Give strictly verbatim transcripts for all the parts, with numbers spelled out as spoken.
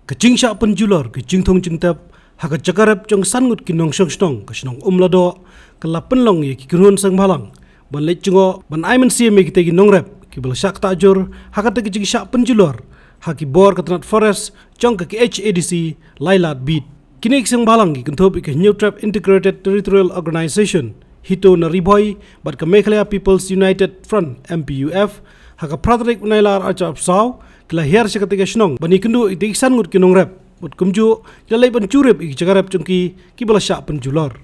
Ka jingshah pynjulor ka jingthung jingtep ha ka jaka rep jong san ngut ki nongshong shnong ka shnong Umladoh ka la pynlong ïa ki kynhun seng bhalang ban leit jngoh ban ai mynsiem ïa kita ki nongrep kiba la shah ktah jur ha kata ka jingshah pynjulor ha ki bor ka tnat forest jong ka K H A D C Laitlad Beat. Kine ki seng bhalang ki kynthup ïa ka Hynñiewtrep Integrated Territorial Organization, HITO na Ri Bhoi, bad ka Meghalaya People's United Front, M P U F, ha ka phra tarik u Nailar arhajar arphew saw ki la hiar sha kata ka shnong ban ïakynduh ïa kita ki san ngut ki nongrep bad kumjuh ki la leit ban jurip ïa ki jaka rep jong ki kiba la shah pynjulor.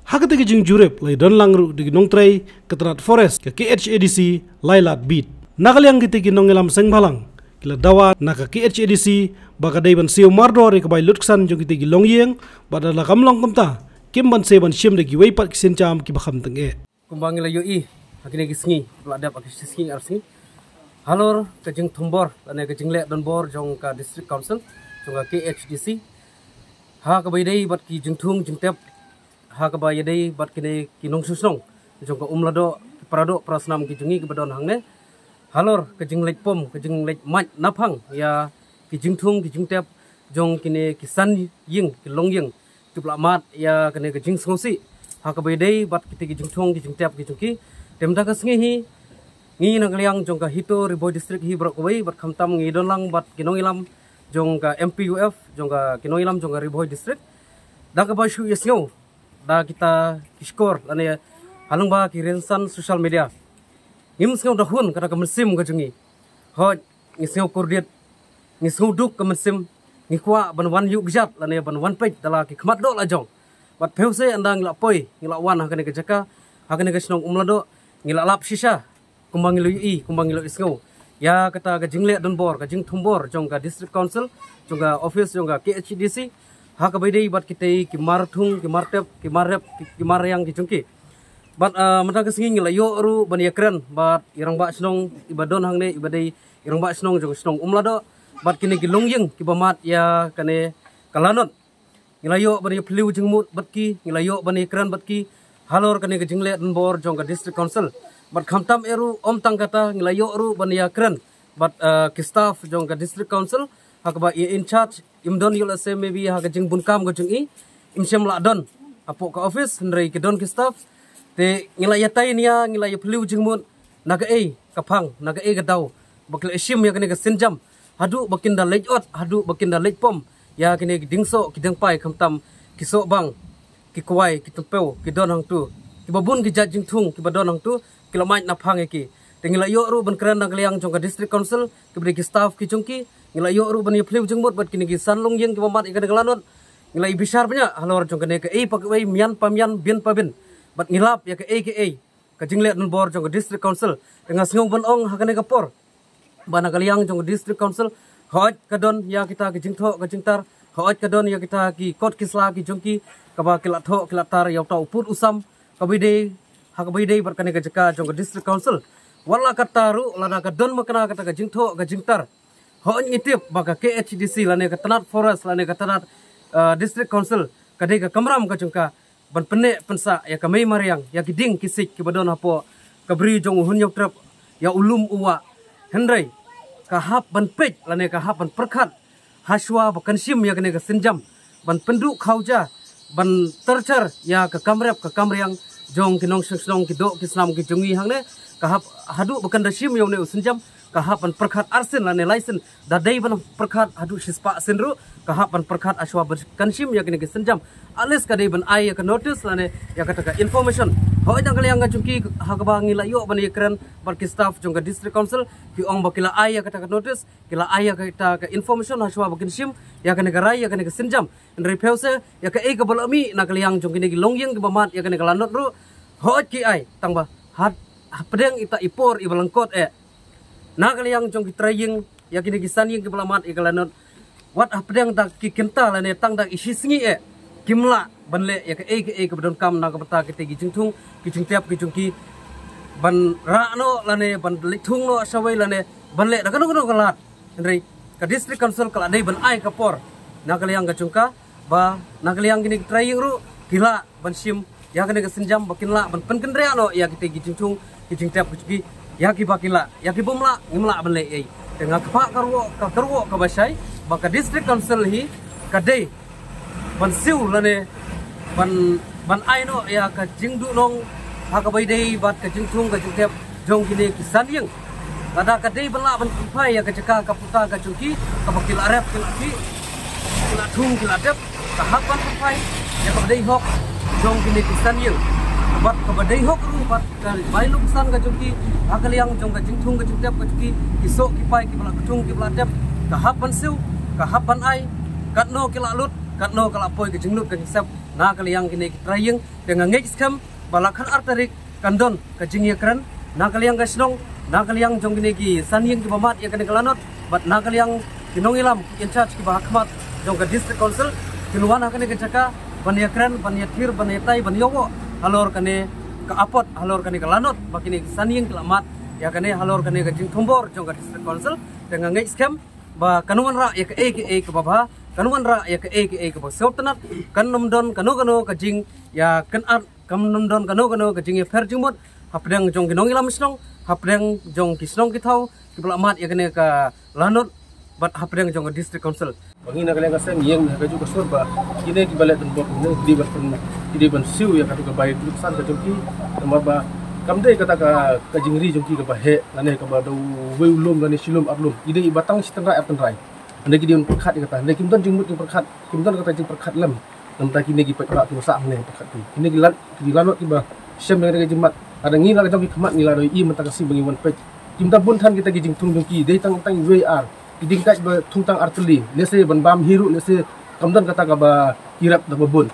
Ha kata ka jingjurip la ïadon lang ruh da ki nongtrei ka tnat forest ka K H A D C Laitlad Beat. Na ka liang kita ki nongïalam seng bhalang ki la dawa na ka K H A D C ba ka dei ban siew mardor ïa ka bai lutksan jong kita ki longïing bad lada kam long kumta kim banse ban shim da kiwei pat ki sienjam kiba kham tyngeh. Kumba ngi la ïohi ha kine ki sngi, la dep ha ki sngi ar sngi, halor ka jingthombor lane ka jingleh donbor jong ka District Council jong ka K H A D C ha kaba ïadei bad ki jingthung jingtep ha kaba ïadei bad kine ki nongshong shnong jong ka Umladoh, ki paradoh parasnam ki jong ngi kiba don hangne halor ka jingleit pom, ka jingleit mait naphang ïa ki jingthung ki jingtep jong kine ki san ïing, ki longïing, kiba la mad ïa kane ka jingsngewsih ha kaba ïadei bad kita ki jingthung ki jingtep ki jong ki. Te mynta ka sngi hi ngi na ka liang jong ka HITO Ri Bhoi District hi baroh kawei bad khamtam ngi don lang bad ki nongïalam jong ka M P U F, jong ka, ki nongïalam jong ka Ri Bhoi District, da kaba shu ïasngew da kita ki shkor lane ha lyngba ki rynsan social media. Ngim sngew da hun kata ka mynsiem ka jong ngi. Hooid, ngi sngew kordit, ngi sngew duk ka mynsiem, ngi kwah ban wan ïuh kjat lane ban wan peit da la ki khmat doh la jong. Bad phew se ynda ngi la poi, ngi la wan ha kane ka jaka, ha kane ka shnong Umladoh, ngi la lap shisha kumba ngi la ïohi, kumba ngi la ïohi sngew ïa kata ka jingleh donbor, ka jingthombor jong ka District Council, jong ka office jong ka K H A D C ha kaba ïadei bad kita ki marthung, ki martep, ki marrep, ki, ki mariang ki jong ki. Bad mynta ka sngi ngi la ïoh ruh ban ïakren bad i rangbah shnong iba don hangne, iba dei i rangbah shnong jong ka shnong Umladoh bad kine ki longïing kiba mad ïa kane ka lanot. Ngi la ïoh ban ïa phylliew jingmut bad ki, ngi la ïoh ban ïakren bad ki halor kane ka jingleh donbor jong ka District Council. Bad khamtam eh ruh, ym tang kata, ngi la ïoh ruh ban ïakren bad ki staff jong ka District Council ha kaba i in charge im don ïoh lehse maybe ha ka jingbun kam ka jong i, im shym lah don hapoh ka office, hynrei ki don ki staff. Te ngi la ïatai nia, ngi la ïa phylliew jingmut na kaei ka phang, na kaei ka daw ba ki la shim ïa kane ka sienjam haduh ba kin da leit ot, haduh ba kin da leit pom ïa kine ki diengsoh ki diengpai, khamtam ki sohbang, ki kwai, ki tympew ki don hangtu, kiba bun ki jait jingthung kiba don hangtu ki la mait naphang ïa ki. Te ngi la ïoh ruh ban kren na ka liang jong ka District Council, kiba dei ki staff ki jong ki, ngi la ïoh ruh ban ïa phylliew jingmut bad kine ki san longïing kiba mad ïa kane ka lanot. Ngi la ïa bishar bniah halor jong kane kaei pa kaei, mian pa mian, bin pa bin, bad ngi lap ïa kaei kaei ka jingleh donbor jong ka District Council. Te nga sngew ban ong ha kane ka por ba na ka liang jong ka District Council, hooid ka don ïa kita ki jingthoh ka jingtar, hooid ka don ïa kita ki kot ki sla ki jong ki kaba ki la thoh ki la tar ïa uta u pud u sam kaba ïadei, ha kaba ïadei bad kane ka jaka jong ka District Council. Wat la katta ruh, lada ka don makna kata ka jingthoh ka jingtar, hooid ngi tip ba ka K H A D C lane ka tnat forest lane ka tnat District Council ka dei ka kamram ka jong ka ban pynneh pynsah ïa ka mei mariang, ïa ki dieng ki siej kiba don hapoh ka bri jong u Hynñiewtrep, ïa u lum u wah. Hynrei ka hap ban peit lane ka hap ban pyrkhat hashwa ba kan shim ïa kane ka sienjam, ban pynduh khawja, ban torture ïa ka kamrep ka kamriang jong ki nongshong shnong, ki doh ki snam ki jong ngi hangne. Ka hap, haduh ba kan da shim ïa une u sienjam, ka hap ban pyrkhat arsien lane laisien, da dei ban pyrkhat haduh shispah sien ruh, ka hap ban pyrkhat hashwa ba kan shim ïa kane ka sienjam. At least ka dei ban ai ïa ka notice lane ïa kata ka information. Hooid na ka liang ka jong ki ha kaba ngi la ïoh ban ïakren bad ki staff jong ka District Council, ki ong ba ki la ai ïa kata ka notice, ki la ai ïa kata ka information hashwa ba kin shim ïa kane ka rai, ïa kane ka sienjam. Hynrei phew se ïa kaei kaba la mih na ka liang jong kine ki longïing kiba mad ïa kane ka lanot ruh, hooid ki ai, tang ba ha, hapdeng ita i por iba lyngkot eh, na ka liang jong ki trai ïing, ïa kine ki san ïing kiba la mad ïa ka lanot, wat hapdeng da ki kynta lane tang da i shi sngi eh, kim lah ban leh ïa kaei kaei kaba donkam na ka bynta kita ki jingthung ki jingtep ki jong ki, ban rah noh lane ban leit thung noh shawei lane ban leh da kano kano ka lad. Hynrei ka District Council ka la dei ban ai ka por na ka liang ka jong ka, ba na ka liang kine ki trai ïing ruh ki lah ban shim ïa kane ka sienjam, ba kin lah ban pynkynriah noh ïa kita ki jingthung ki jingtep ki jong ki, ïa kiba ki lah. Ïa ki bym lah, ngim lah ban leh ei. Te nga kpa ka rwoh, ka, ka rwoh kaba shai ba ka District Council hi ka dei ban siew lane ban, ban ai noh ïa ka jingduhnong ha kaba ïadei bad ka jingthung ka jingtep jong kine ki san ïing. Lada ka dei ban lah ban pynphai ïa ka jaka ka puta ka jong ki, kaba ki la rep ki la khih, ki la thung ki la tep, ka hap ban pynphai ïa kaba dei hok jong kine ki san ïing. Bad kaba dei hok ruh bad ka bai lum san ka jong ki ha ka liang jong ka jingthung ka jingtep ka jong ki, ki soh ki pai kiba la thung kiba la tep, ka hap ban siew, ka hap ban ai. Katno ki la lut, katno ka la poi ka jinglut ka jingsep na ka liang kine ki trai ïing. Te nga ngeit skhem ba la khatar tarik kan don ka jingïakren na ka liang ka shnong, na ka liang jong kine ki san ïing kiba mad ïa kane ka lanot, bad na ka liang ki nongïalam in charge kiba ha khmat jong ka District Council, kin wan ha kane ka jaka ban ïakren, ban ïathir, ban ïatai, ban ïoh halor kane ka apot, halor kane ka lanot ba kine ki san ïing ki la mad ïa kane, halor kane ka jingthombor jong ka District Council. Te nga ngeit skhem ba kan wanrah ïa kaei kaei kaba bha, kan wanrah ïa kaei kaei kaba sngewtynnat, kan nym don kano kano ka jingïakynad, kan nym don kano kano ka jingïapher jingmut hapdeng jong ki nongïalam shnong, hapdeng jong ki shnong ki thaw kiba la mad ïa kane ka lanot, bad hapdeng jong ka District Council. Ba ngi na ka liang ka seng ïeng ha kajuh ka sur ba kine kiba leh donbor kine ki dei ban pyn-, ki dei ban siew ïa katu ka bai luksan ka jong ki. Namar ba kam dei kata ka, ka jingri jong ki kaba heh lane kaba da uwei u lum lane shilum ar lum. Ki dei ba tang shi tynrai ar tynrai. Hynrei ki dei ban pyrkhat ïa kata. Hynrei kim don jingmut jingpyrkhat, kim don kata jingpyrkhat lem. Namar kine ki paidbah kiba sah hangne pyrkhat ki. Kine ki lan, ki lanot kiba shem da ka jingmut. Lada ngi la ka jong ki khmat ngi la da ïohi mynta ka sngi ba ngi wan peit. Kim da bun than kita ki jingthung jong ki, dei tang, tang wei ar. Ki ding kait ba thung tang ar tylli, lehse ban bam hi ruh, lehse kam don kata kaba ki rep da ba bun.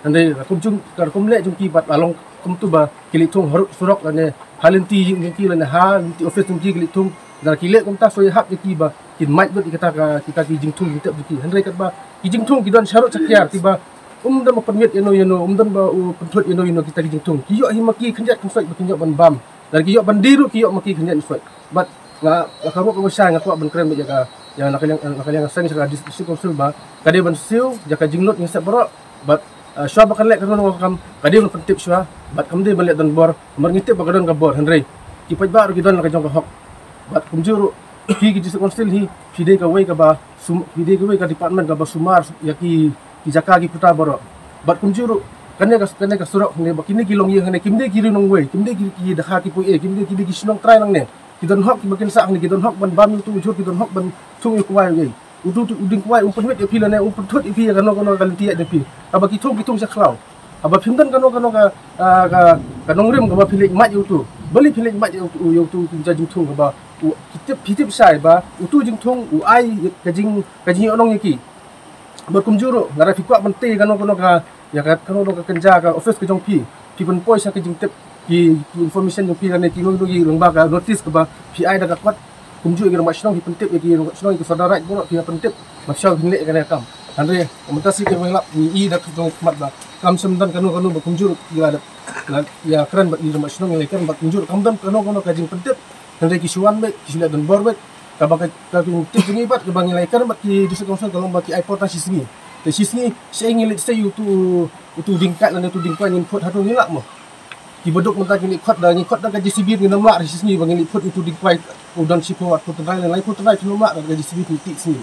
Hynrei ka rukom jong, ka rukom leh jong ki pat la long kumtu ba ki leit thung harud surok lane ha lynti jong ki lane ha lynti office jong ki ki leit thung. Lada ki leh kumta soi hap ïa ki ba kin mait bad ïa kata ka, kita ki jingthung jingtep jong ki. Hynrei katba ki jingthung ki don sharud shakiar, kiba um don ba pynmih ïano ïano, um don ba u pynthut ïano ïano kita ki jingthung. Ki ïoh hi ma ki khyndiat khynsoit ba kin ïoh ban bam. Lada ki ïoh ban die ruh ki ïoh ma ki khyndiat khynsoit. Bad nga, nga ka ruh kaba shai nga kwah ban kren bad ïa ka, ïa na ka liang, na ka liang ka seng sha ka District Council ba ka dei ban siew ïa ka jinglut jingïasep baroh. Bad, eh, shuwa ba kan leh kano kano ka kam ka dei ban pyntip shuwa. Bad kam dei ban leh donbor namar ngi tip ba ka don ka bor, hynrei ki paidbah ruh ki don la ka jong ka hok. Bad kumjuh ruh phi ki District Council hi phi dei kawei kaba sum-, phi dei kawei ka department kaba sumar ïa ki, ki jaka ki puta baroh. Bad kumjuh ruh kane ka, kane ka surok hangne ba kine ki longïing hangne kim dei ki ri nongwei, kim dei ki, ki dkha ki poi ei, kim dei ki, dei ki shnong trai nangne. Ki don hok kiba kin sah hangne, ki don hok ban bam ïa utu u jhur, ki don hok ban thung ïa u kwai u ei. Utu, utu u dieng kwai um pynmih ïa phi lane um pynthut ïa phi ïa kano kano ka lynti ïa phi. Haba ki thung ki thung sha khlaw. Haba phim don kano kano ka, ah, ka, ka nongrim kaba phi leit mait ïa utu. Balei phi leit mait ïa utu, ïa utu, utu u jingthung kaba u, phi tip, phi tip shai ba utu u jingthung u ai ka jing, ka jingïohnong ïa ki. Bad kumjuh ruh lada phi kwah ban tei kano kano ka, ïa ka, kano kano ka kynja ka office ka jong phi, phi pynpoi sha ka jingtip, ki, ki information jong phi lane kino kino ki lyngba ka notice kaba phi ai da ka kot. Kumjuh ïa ki rangbah shnong phi pyntip, ïa ki rangbah shnong ïa ki Sordar Raid baroh phi pyntip. Bad shuwa phin leh ïa kane ka kam. Hynrei mynta shi ki rangbah shnong ngi i da ka jong khmat ba kam shym don kano kano ba kumjuh ruh ki la dep, la ïakren bad ki rangbah shnong ïa la ïakren bad kumjuh ruh kam don kano kano ka jingpyntip. Hynrei ki shu wan beit, ki shu leh donbor beit. Kaba ka, ka jingtip jong ngi bad kaba ngi la ïakren bad ki District Council ka long ba ki ai por tang shi sngi. Te shi sngi shaei ngi leit sei utu, utu u dieng kait lane utu u dieng kwai ngin phut hato ngi lah mo. Ki baduk mynta ki leit khot da, ngi khot da ka J C B ngin ym lah shi sngi ba ngi leit phut utu u dieng kwai u don shiphew wat phew tynrai lane laiphew tynrai phin ym lah da ka J C B phin tih sngi.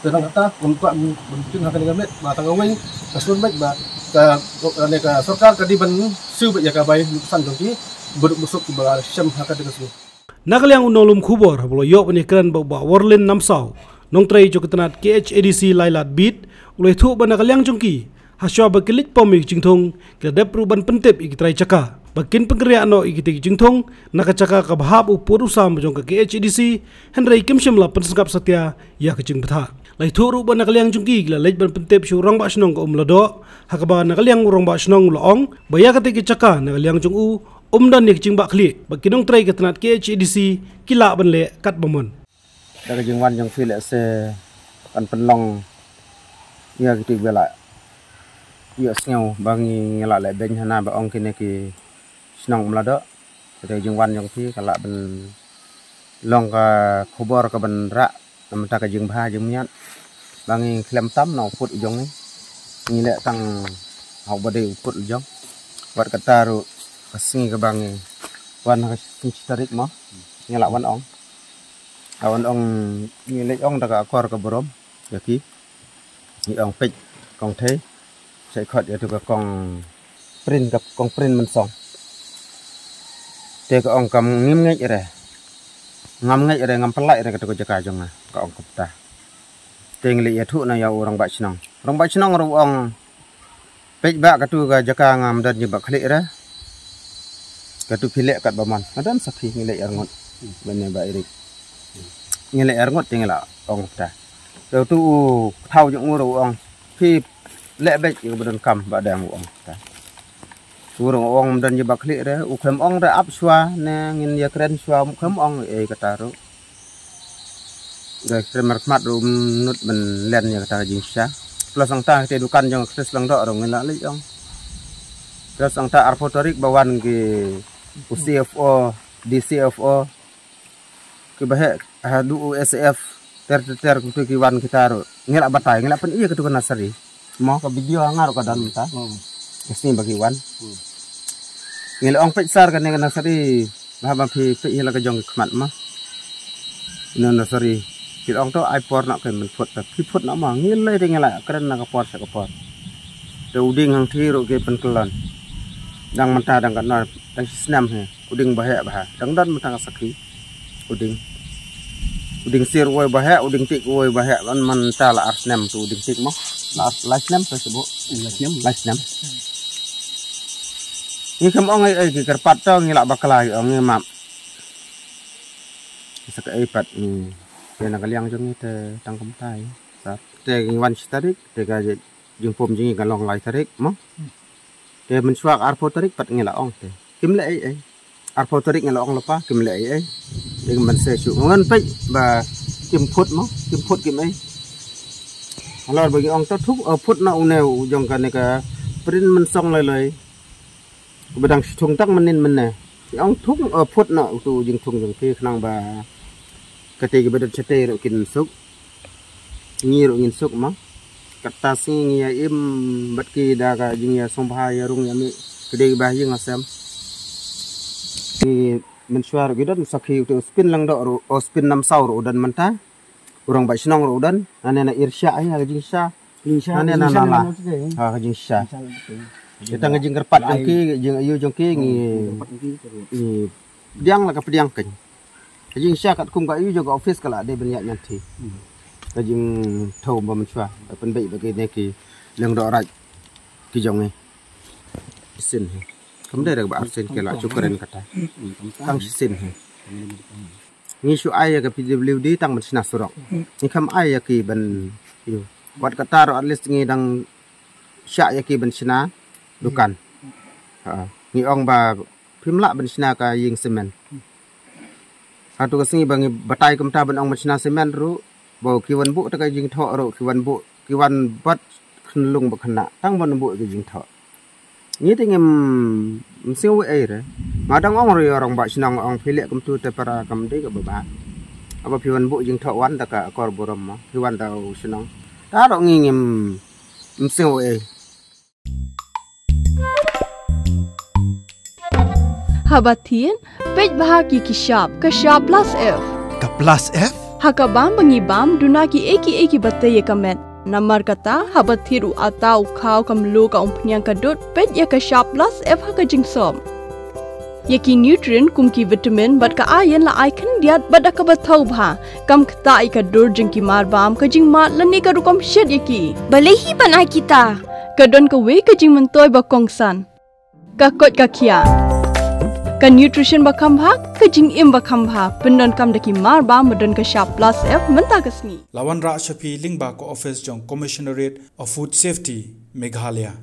Te nangta ngam kwah ban pyntin ha kane ka met ba tang kawei ka sur beit ba ka, lane ka sorkar ka dei ban siew beit ïa ka bai luksan jong ki baduk basuk kiba shem ha kata ka sngi. Na ka liang u nonglum khubor haba la ïoh ban ïakren bad u Bah Warlin Namsaw, nongtrei jong ka tnat K H A D C Laitlad Beat, u la ïathuh ba na ka liang jong ki, ha shuwa ba ki leit pom ïa ki jingthung, ki la dep ruh ban pyntip ïa ki trai jaka ba kin pynkynriah noh ïa kita ki jingthung na ka jaka kaba hap u pud u sam jong ka K H A D C, hynrei kim shym la pynsngap satia ïa ka jingbthah. La ïathuh ruh ba na ka liang jong ki, ki la leit ban pyntip sha u rangbah shnong ka Umladoh, ha kaba na ka liang u rangbah shnong u la ong ba ïa kata ka jaka na ka liang jong u um don ïa ka jingbah khlieh, bad ki nongtrei ka tnat K H A D C ki lah ban leh katba mon. Da ka jingwan jong phi lehse kan pynlong ïa kito kiba la ïohsngew ba ngi, ngi la leh beiñ hana ba ong kine ki shnong Umladoh. Kata ka jingwan jong phi ka lah ban long ka khubor kaban rah na bynta ka jingbha jingmiat ba ngi khlem tam na u pud u jong ngi. Ngi leh tang ha uba dei u pud u jong. Wat kata ruh ka sngi kaba ngi wan ha ka sngi shi tarik mo, ngi lah ban ong. Awan ong ngi leh ong da ka akor ka burom ïa ki. Ngi ong peit kong thei. Sa khot ïa tu ka kong prin ka kong prin mynsong. Te ka ong kam ngim ngeit re. Ngam ngeit re ngam pynlait re ka tu ka jaka jong nga ka ong kumta. Te ngi leh ïathuh na ïa u rangbah shnong. Rangbah shnong ruh ong peit ba ka tu ka jaka ngam don ji ba khlieh re. Ka tu phi leh kat ba man. Nga don sakhi ngi leh arngut. Bene ba irik. Ngi leh arngut te ngi la ong ta. Te tu u thaw jong u ruh ong phi leh beit ïa ba don kam ba dang u ong ta. U ruh ong don ji ba khlieh re u khlem ong re ap shwa ne ngin ïa kren shwa u khlem ong ei kata ruh. Ga kren markhmat ruh um nut ban len ïa kata ka jingshisha. Plus ong ta te dukan jong Chris Langdoh ruh ngi la leh ong. Plus ong ta arphew tarik ba wan ki u C F O, D C F O. Ki ba heh ha du u S F ter ter ter kumtu ki wan kita ruh. Ngi la batai ngi la pyn-i ka tu ka nursery. Mo ka video nga ruh ka don mynta. Hmm. Ka sngi ba ki wan. Hmm. Ngi la ong peit sar kane ka nursery. Ba ba phi peit hi la ka jong ki khmat ma. Ino nursery. Ki ong to ai por na ka men phut ta. Phi phut na ma ngi lei te ngi la kren na ka por sa ka por. Te u ding hang thi ruh ki pynkyllon. Dang mynta dang ka nor dang snem he. U ding ba heh ba ha. Dang don mynta ka sakhi. U ding. U ding sir woi ba heh, u ding tik woi ba heh. Kan mynta la ar snem tu u ding tik mo. La ar lai snem tu sebut. Lai snem. Lai snem. Ngi khlem ong ei ei ki kyrpad to ngi la bakla ong ngi map. Sa ka ei pat ngi. Te na ka liang jong ngi te tang kumta. Sa te ngi wan shi tarik te ka jingpom jong ngi ka long lai tarik mo. Te mynshuwa arphew tarik pat ngi la ong te. Kim leh ei ei. Arphew tarik ngi la ong lypa kim leh ei ei. Te kim ban se shu ngan peit ba kim phut mo, kim phut kim ei. Halor ba ngi ong ta thuk, eh, phut na une u jong kane ka prin mynsong lai lai. Ba dang shi thung tang mynnin mynne. Ngi ong thung, eh, phut na utu jingthung jong ki khnang ba kate ki ba dang shatei ruh kin suk. Ngi ruh ngin suk ma. Kata sngi ngi ïa im bad ki da ka jingïasngewbha ïa rung ïa mih. Ki dei ba ïing ha sem. Ki mynshuwa ruh ki don sakhi utu u Spin Langdoh ruh, u Spin Namsaw ruh u don mynta. U rangbah shnong ruh u don. Nane na irsha ai ha ka jingsha. Jingsha, nane na jingsha nala. Ha ka jingsha. Kita ka jingkyrpad jong ki, jingaiu jong ki ngi. Ngi pdiang la ka pdiang kein. Ka jingshisha katkum ka ïu jong ka office ka la dei ban ïaid nangta. Hmm. Ka jingthaw ba mynshuwa ka pynbeit ba kine ki Lyngdoh Raid ki jong ngi. Shisien hi. Kam dei da kaba ar sien ki la shu kren kata. Hmm, kam tang. Tang shisien hi. Ngi shu ai ïa ka P W D tang ban shna surok. Ngi kam ai ïa ki ban ïu. Wat kata ruh at least ngi dang shah ïa ki ban shna dukan. Ha. Ngi ong ba phim lah ban shna ka ïing cement. Hatu ka sngi ba ngi batai kumta ban ong ban shna cement ruh, ba ki wan buh ta ka jingthoh ruh, ki wan buh, ki wan bat khyllung ba khynnah, tang ban buh ka jingthoh. Ngi te ngim, ngim sngew ei re. Nga dang ong ruh ïa u rangbah shnong ong phi leh kumtu te para kam dei kaba bha. Haba phi wan buh jingthoh wan da ka akor burom mo, phi wan da u shnong. Ta ruh ngi ngim, ngim sngew ei. Haba thied, peit bha ki ki shap, ka shap plus F. Ka plus F? Ha ka bam ba ngi bam, duna ki ei ki ei ki ba tei ïa ka met. Namar kata, haba thied u ata u khaw ka mluh ka umphniang ka dud, peit ïa ka shap plus F ha ka jingsop. Ïa ki nutrient kum ki vitamin bad ka iron la ai khyndiat bad da kaba thaw bha. Kam ktah ïa ka dur jong ki mar bam ka jingmad lane ka rukom shet ïa ki. Balei hi ban ai kita? Ka don kawei ka jingmyntoi ba kongsan. Ka koit ka khiah. Ka nutrition ba kham bha, ka jingim ba kham bha. Pyndonkam da ki mar bam ba don ka shap plus F mynta ka sngi. La wanrah sha phi lyngba ka office jong Commissionerate of Food Safety, Meghalaya.